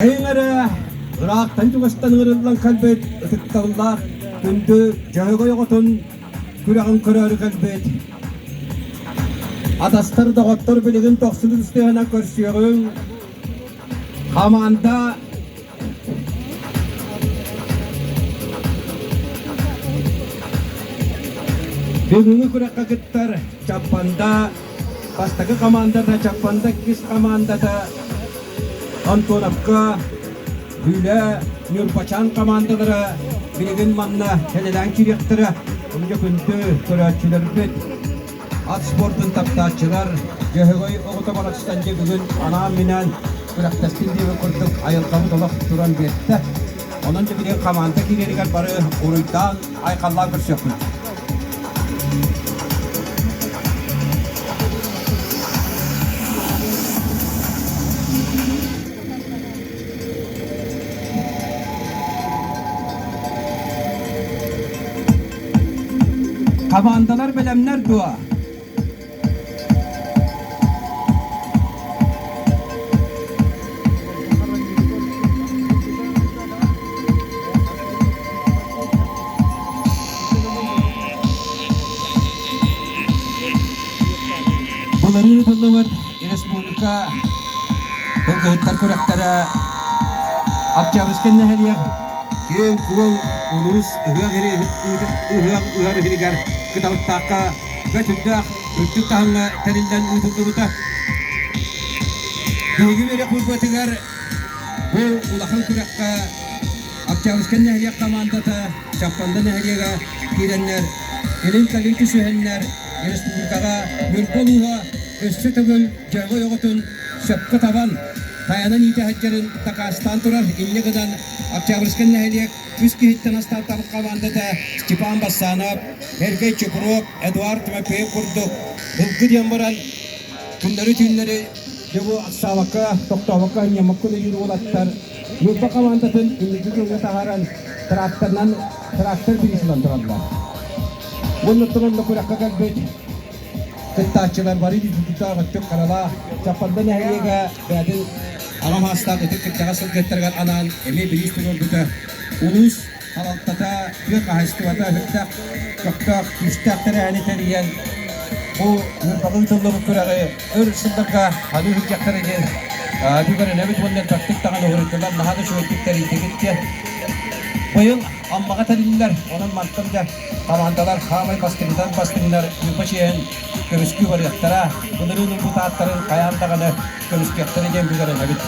Эйиҥ эрэ ыраахтан чугастан ыҥырыллан кэлбит ытыктабыллаах күндү Дьөһөгөй оҕотун күрэҕин көрөөрү кэлбит атастар доҕоттор билигин тохсун ыстыһынан көрсүөҕүҥ. Хамаанда бүгүҥҥү күрэххэ кыттар Чаппанда бастакы хамаандата, Чаппанда иккис хамаандата, Антоновка, Бүлэ, Ньурбачаан хамаандалара билигин манна кэлэлээн киириэхтэрэ. Онно күндү көрөөччүлэрбит, ат спордун таптааччылар, Дьөһөгөй оҕото барахсан дьэ бүгүн анаан-минээн күрэхтэстин диэбит курдук айылҕабыт олох туран биэрдэ. Онон дьэ билигин хамаанда киирэригэр бары уруйдаан, айхаллаан көрсүөхпүт. Хамаандалар бэлэмнэр дуо? Былырыын ытыллыбыт республика Кыргыһыттар күрэхтэрэ Октябрьскай нэһилиэк киэҥ-куоҥ улуус ыһыах ыһыах ыһар иһигэр Кыталыктаахха бөтүрдээх үрдүк таһымҥа тэриллэн ыытыллыбыта. Биһиги үөрэх бырбатыгар бу улахан күрэххэ Октябрьскай нэһилиэк командата Чаппанда нэһилиэгэ киирэннэр, илин-кэлин түсүһэннэр республикаҕа Ньурба улууһа өссө төгүл дьоруой оҕотун сөпкө табан, тайанан иитэ сылдьарын дакаастаан турар. Инньэ гынан Октябрьскай нэһилиэк үс киһиттэн астааттабыт хамаандата Степан Бассанов, Эргэй Чукров, Эдуард Тимофеев курдук ылгы диэн баран күннэри-түүннэри дьэ бу ахсаабакка, тохтообокко анньаммакка үлэлиир уолаттар Ньурба хамаандатын инники күөҥҥэ таһааран тракторынан трактор бириис ылан тураллар. Уонна онно күрэххэ кэлбит кыттааччылар бары дьүдьүтаах өттүк харалаах Чаппанда нэһилиэгэ бэйэтин аҕам саастаах ытык кырдьаҕас сылгыһыттарыгар анаан эмиэ бириис туруорбута. Улуус салалтата, тыа хаһаайыстыбата сүрдээх көхтөөх, күүстээх тэрээһини тэрийэн бу Ньурбаҕа ыытыллыбыт күрэҕи өр сылларга ханыы сылдьахтара диэн бүгэрэнэбит уонна элбэхтик даҕаны уруйдулар, наһаа да үчүгэйдик тэрийдигит диэн. Быйыл Аммаҕа тэриллэр, онон мантан да хамаандалар хаамай бастыҥтан бастыҥнар Ньурба чиэһин көмүскүү барыахтара, былырыын ылбыт ааттарын хайаан даҕаны көмүскүөхтэрэ диэн бүгэрэнэбит.